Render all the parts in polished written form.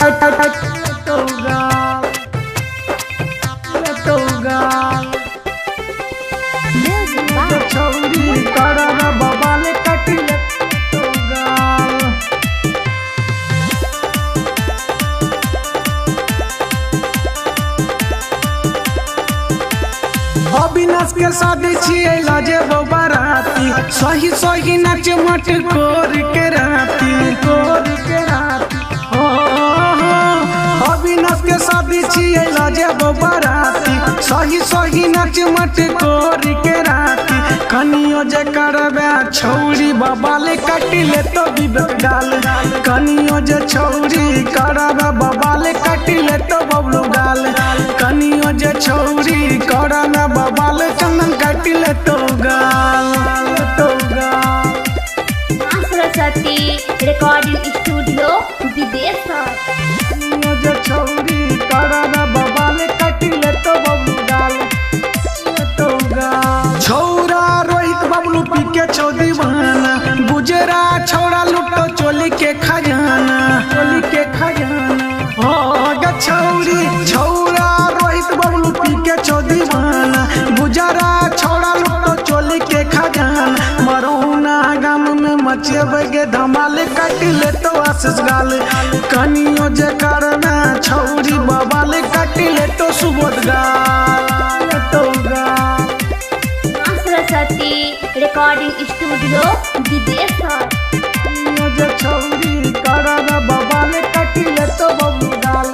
लेतो gall, लेतो gall. Music by छौरी करबे बबाल काटि लेतो गाल। अविनाश के शादी छियै लजेबो बाराती, सही सही नाच मट कोर के राती, कोर के राती। हो हो अविनाश के शादी छियै लजेबो बाराती, सही सही नाच मट कोर के राती। कनियो जे करबे छौरी बबाल काटि लेतो विवेक गाल, कनियो जे छौरी करबे बबाल काटि लेतो बबलू गाल, कनियो जे छौरी करबे बबाल चंदन काटि लेतो गाल, लेतो गाल। माँ सरस्वती रिकॉर्डिंग स्टूडियो विदेशर। कनियो जे छौरी करबे बबाल काटि लेतो बबलू गाल, लेतो गाल। छौरा रोहित बबलू पी के छौ दीवाना, गुजरा छौरा लुटो चोली के खजाना, चोली के खजाना। हो गे छौरी, छौरा रोहित बबलू पी के छौ दीवाना, गुजरा छौरा लुटो चोली के खजाना। मरौना गाम में मचेबे गे धमाल काटि लेतो आशीष गाल, कनियो जे करना छौरी बबाल काटि लेतो सुबोध गाल, लेतो गाल। माँ सरस्वती रिकॉर्डिंग स्टूडियो विदेशर। कनियो जे छौरी करबे बबाल काटि लेतो बबलू गाल।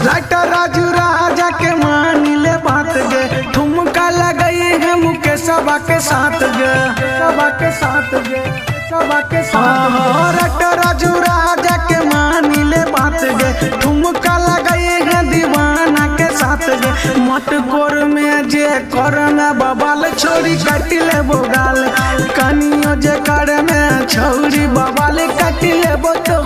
राइटर राजू राजा के मानी ले बात गे, ठुमका लगई है मुकेश सभा के साथ गे, सभा के साथ गे, सभा के साथ। राइटर राजू राजा के मानी ले बात गे, ठुमका लगई है दीवाना के साथ गे। मटकोर में जे करना बबाल छोरी काटि लेबो गाल, कनियो जे करना छौरी बबाल काटि लेबो तो